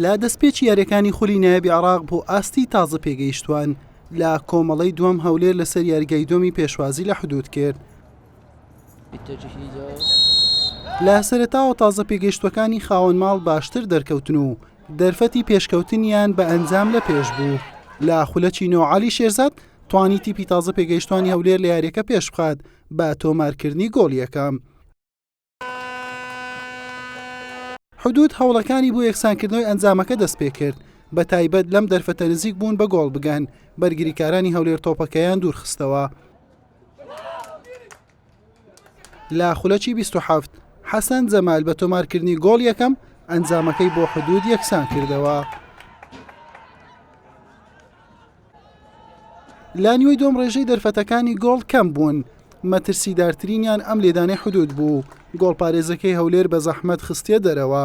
لە دەستپێکی یاریەکانی خولی نایابی عێراق بۆ ئاستی تازە پێگەیشتووان لە کۆمەڵەی دووەم هەولێر لەسەر یاریگای دووەمی پێشوازی لە حدود کرد. لە سەرەتاوە تازە پێگەیشتووەکانی خاوەن ماڵ باشتر دەرکەوتن و دەرفەتی پێشکەوتنیان بە ئەنجام لە پێش بوو. لە خولەکی نۆ عەلی شێرزاد توانی تیپی تازە پێگەیشتوانی هەولێر لە یاریەکە پێش بخات بە تۆمارکردنی گۆڵ یەکەم. حدود هەوڵەکانی بۆ یەکسانکردنەوەی ئەنجامەکە دەستپێکرد، بە تایبەت لەم دەرفەتە نزیک بوون بە گۆڵ بگەن، بەرگریکارانی هەولێر تۆپەکەیان دوورخستەوە. لە خولەکی 27 حەسەن جەمال بە تۆمارکردنی گۆڵ یەکەم ئەنجامەکەی بۆ حدود یەکسان کردەوە. لە نیوەی دووەم ڕێژەی دەرفەتەکانی گۆڵ کەم بوون، مەترسیدارترینیان ئەم لێدانەی حدود بوو، گۆڵپارێزەکەی هەولێر بە زەحمەت خستیە دەرەوە.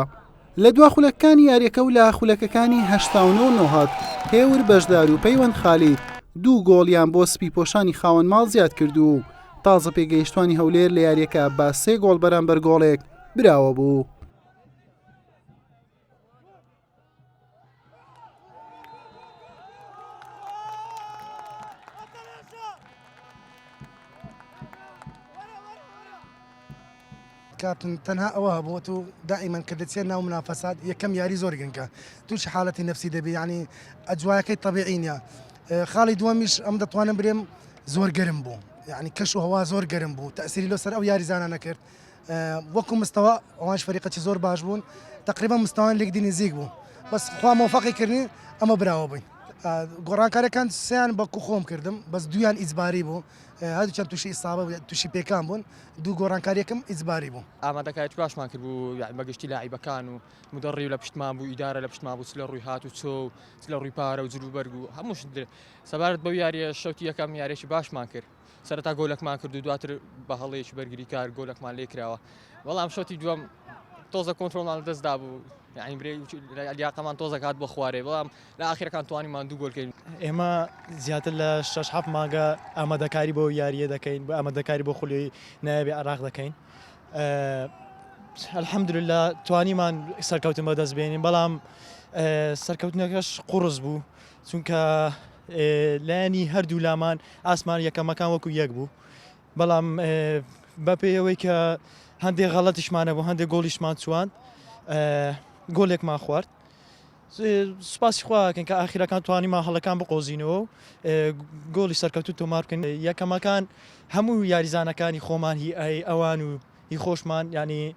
لە دوا خولەکەکانی یاریەکە و لە خولەکەکانی 89 و 90 هێور بەشدار و پەیوەند خالید دوو گۆڵیان بۆ سپیپۆشانی خاوەن ماڵ زیاد کرد و تازە پێگەیشتوانی هەولێر لە یاریەکە بە سێ گۆڵ بەرامبەر گۆڵێک براوە بوو. کاپتن تەنها ئەوە هەبوو تو دائیمەن کە دەچیە ناو منافەسات یەکەم یاری زۆر گرنگە تووشی حالەتی نەفسی دەبی یعنی ئەجوایەکەی تەبیعی نییە خاڵی دووەمیش ئەم دەتوانم برێم زۆر گەرم بوو یعنی کەش و هەوا زۆر گەرم بوو تەسیری لەسەر ئەو یاریزانە نەکرد وەکو مستەوا ئەوانش فەریقەکی زۆر باش بوون تقریبا مستەوان لێکدی نزیک بوو بەس خوا مۆفەقی کردنی ئەمە براوە بووین گۆڕانکارەکان سیان بە خۆم کردم بەس دویان ئیجباری بوو هەردووکیان تووشی ئیسابە تووشی پێکان بوون دوو گۆڕانکاریەکەم ئیجباری بوو. ئامادەکاریی باشمان کرد بوو یانی بە گشتی لاعیبەکان و مودەڕیب لە پشتمان بوو ئیدارە لە پشتمان بوو چ لە ڕووی هات و چۆ و چ لە ڕووی پارە و جل و بەرگ و هەموو شت سەبارەت بەو یاریە شەوتی یەکەم یاریێکی باشمان کرد سەرەتا گۆلەکمان کرد و دواتر بە هەڵەیەکی بەرگریکار گۆلەکمان لێ کراوە بەڵام شەوتی دووەم تۆزە کۆنترۆڵمان لەدەست دابوو یعنی برێ لیاقەمان تۆزەک هات بۆ خوارێ بەڵام لە ئاخیرەکان توانیمان دوو گۆل کەین. ئێمە زیاتر لە شەش حەفت مانگە ئامادەکاری بۆ یارییە دەکەین بۆ ئامادەکاری بۆ خولی نایابی عێراق دەکەین الحمدلله توانیمان سەرکەوتن بەدەست بێنین بەڵام سەرکەوتنەکەش قوڕس بوو چونکە لایەنی هەردوو لامان ئاسمان یەکەمەکان وەکو یەک بوو بەڵام بەپێی ئەوەی کە هەندێک غەڵەتیشمانە بۆ هەندێک گۆڵیشمان چواند گۆلێکمان خوارد سوپاسی خواکەن کە ئاخیرەکان توانیمان هەڵەکان بقۆزینەوە و گۆڵی سەرکەوتو تۆمار بکەین یەکەمەکان هەموو یاریزانەکانی خۆمان هی ئەوان و هی خۆشمان ینی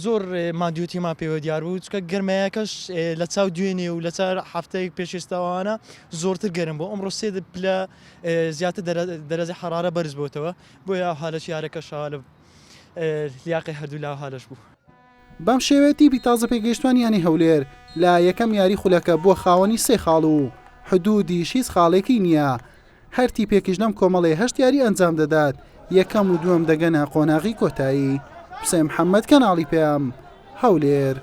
زۆر ماندوێتیمان پێوە دیار بوو چکە گەرمایەکەش لە چاو دوێنێ و لە چار هەفتەیەک پێشێستاوانە زۆرتر گەرم بۆ ئەمڕۆ سێ پلە زیاتر دەرەجە حرارە بەرز بۆتەوە بۆیە ئەو حالەش یارەکە شاوە لە لیاقی هەردوو لا حالەش بوو. بەم شێوەیە تیپی تازە پێگەیشتوانی یانەی هەولێر لە یەکەم یاری خولەکە بووە خاوەنی سێ خاڵ و حدودیش هیچ خاڵێکی نییە هەر تیپێکیش لەم کۆمەڵەیە هەشت یاری ئەنجام دەدات، یەکەم و دووەم دەگەنە قۆناغی کۆتایی. حوسێن محەممەد، کەناڵی پەیام، هەولێر.